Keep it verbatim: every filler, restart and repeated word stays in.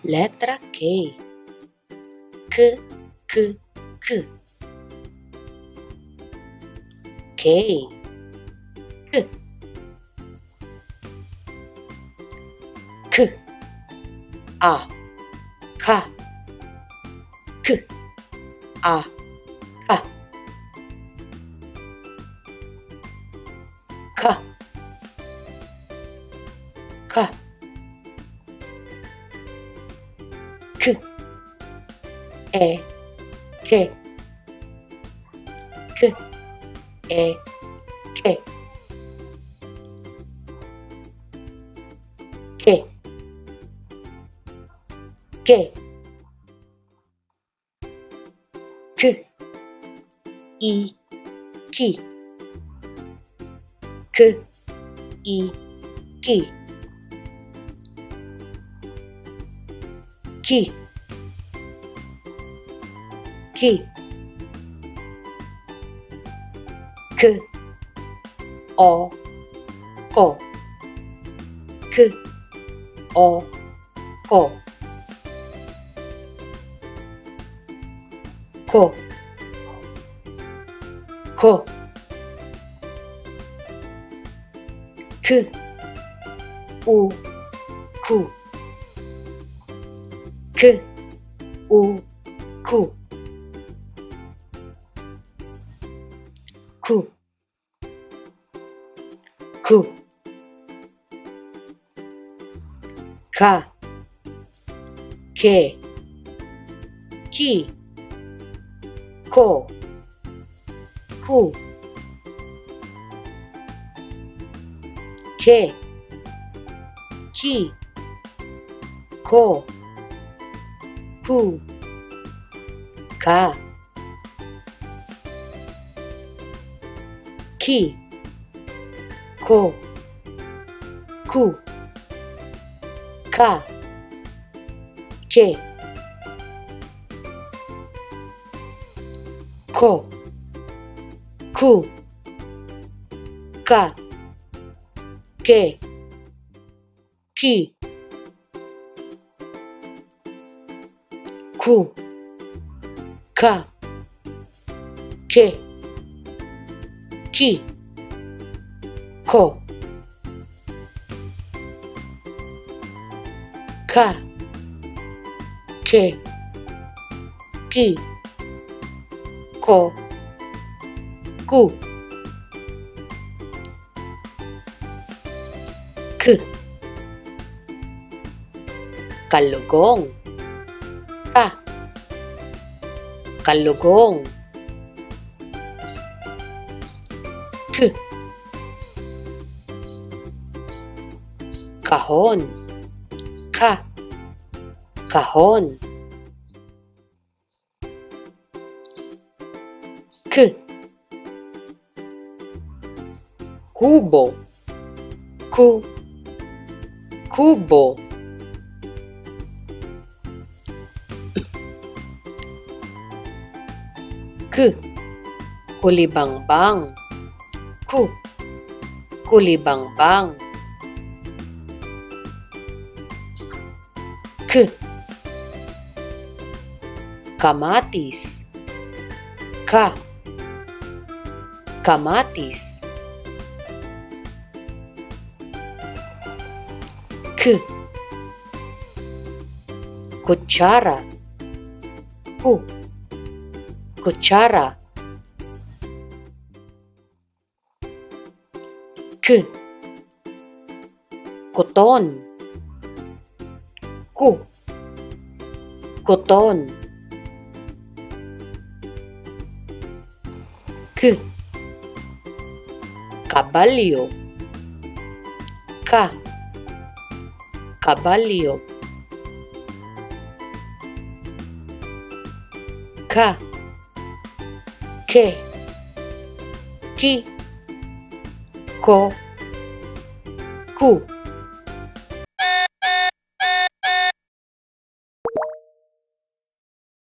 Letra K. K, K, K. K. K. K. A. Ka. K. A. Ka. Ka. Ka. K. E. Ke. K. E. Ke. Ke. Ke. K. I. Ki. K. I. Ki. Ki. Ki. K. O. Ko. K. O. Ko. Ko. Ko. K. U. Ku. K. U. Ku. Ku. Ku. Ka. Ke. Ki. Ko. Ku. Ke. Ki. Ko. Ku. Ka. Ki. Ko. Ku. Ka. Ke. Ko. Ku. Ka. Ke. Ki. Ku. Ka. Ke. Ki. Ko. Ka. Ke. Ki. Ko. Ku. K. Kallugong. Ka. Kallugong. K. Kahon. Ka. Kahon. K. Kubo. Ku. Kubo. K. Kulibangbang. Ku. Kulibangbang. K. Kamatis. Ka. Kamatis. K. Kutsara. Ku. Kutsara. K. Kuton. Ku. Kuton. K. Kabalyo. Ka. Kabalyo. Ka. Ke. Ki. Ko. Ku.